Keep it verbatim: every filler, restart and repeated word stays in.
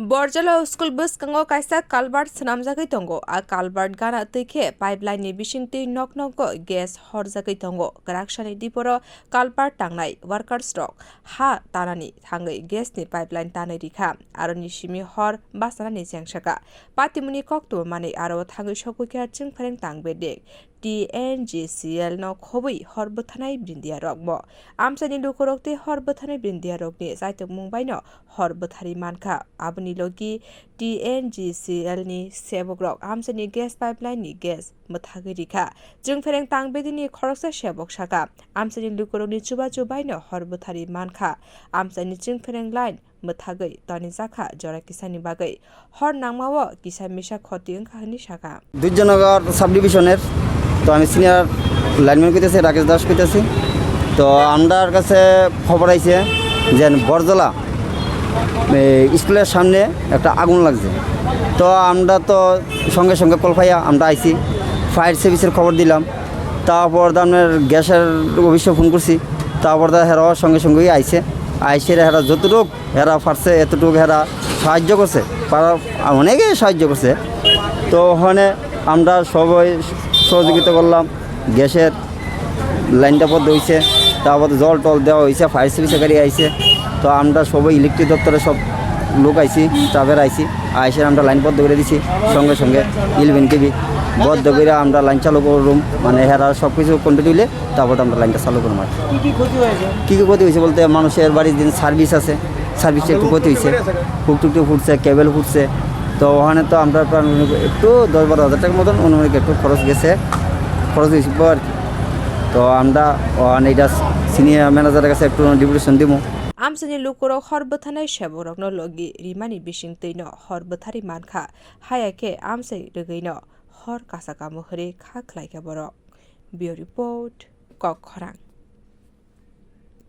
Borjala school bwskango kaisa culvert swnamjagwi tongo. A culvert gana twi khe pipeline ni bising twi nok nogo gas horjagwi tongo. Kwraksani diporo culvert tangnai workers rok ha tanani thangwi gas ni pipeline tanwi rikha. Aroni simi hor bachanani chengsaka. Patimuni koktwma manwi aro thangwi sogwi kha chwngphereng tang bedek. T N G C L no khobwi hor bwtharnai brindia rokbo. Amchaini lukurok tei hor bwtharnai brindia rokni chaitokmung baino hor bwtharwi mankha. Aboni logi T N G C L ni sebokrok amchaini gas pipeline ni gas mwthagwi rikha. Chwngphereng tang bedini khoroksa sebok saka, amchaini lukurokni chubachu baino hor bwtharwi mankha. Amchaini chwngphereng line mwthagwi tonijakha jora kisani bagwi. Hor nangmao kisa misa khoti wngkha hwnwi sakha. দুর্যোধননগর সাব ডিভিশনের, তো আমি senior lineman কইতেছি, রাকেশ দাস কইতেছি। তো আমরার কাছে খবর আইছে যে বরজলা, এই স্কুলের সামনে একটা আগুন লাগছে। তো আমরা তো সঙ্গে সঙ্গে কল পাইয়া আমরা আইছি, ফায়ার সার্ভিসের খবর দিলাম। তারপর তো আপনার গ্যাসের অফিসে ফোন করছি, তারপর তো হেরাও সঙ্গে সঙ্গেই আইছে। আইসে হেরা যতটুক হেরা পারছে, এতটুক হেরা সাহায্য করছে, পারা, অনেকে সাহায্য করছে। তো ওখানে আমরা সবাই সহযোগিতা করলাম, গ্যাসের লাইনটা বন্ধ হইছে, তারপর জল টল দেওয়া হইছে, ফায়ার সার্ভিসের গাড়ি আইছে। তো আমরা সবাই ইলেকট্রিক দপ্তরে সব লোক আইছি, স্টাফের আইছি, আইসে আমরা লাইন বন্ধ করে দিছি। সঙ্গে সঙ্গে ইলেভেন কেভি বন্ধ করে আমরা লাইন চালু করুম, মানে হেরা সব কিছু কমপ্লিট হইলে তারপর আমরা লাইনটা চালু করুম আর কি। কি কি ক্ষতি হয়েছে? কি কি ক্ষতি হয়েছে বলতে মানুষের বাড়ির দিন সার্ভিস আছে, সার্ভিসটা একটু ক্ষতি হয়েছে, হুক টুক ফুটছে, কেবল ফুটছে। তো ওখানে তো আমরা প্রায় একটু দশ বারো হাজার টাকার মতন অনুমানিক একটু খরচ গেছে, খরচ হয়েছে আর কি। তো আমরা ওখানে এটা সিনিয়র ম্যানেজারের কাছে একটু ডেপুটেশন দিব। Amchaini lukurok hor bwtharnai sebokrokno logi rimani bising twino hor bwtharwi mankha, haya khe amchai rwgwino hor kasa kamo hwnwi kha khlaikha borok. Bureau Report, Kok Khorang.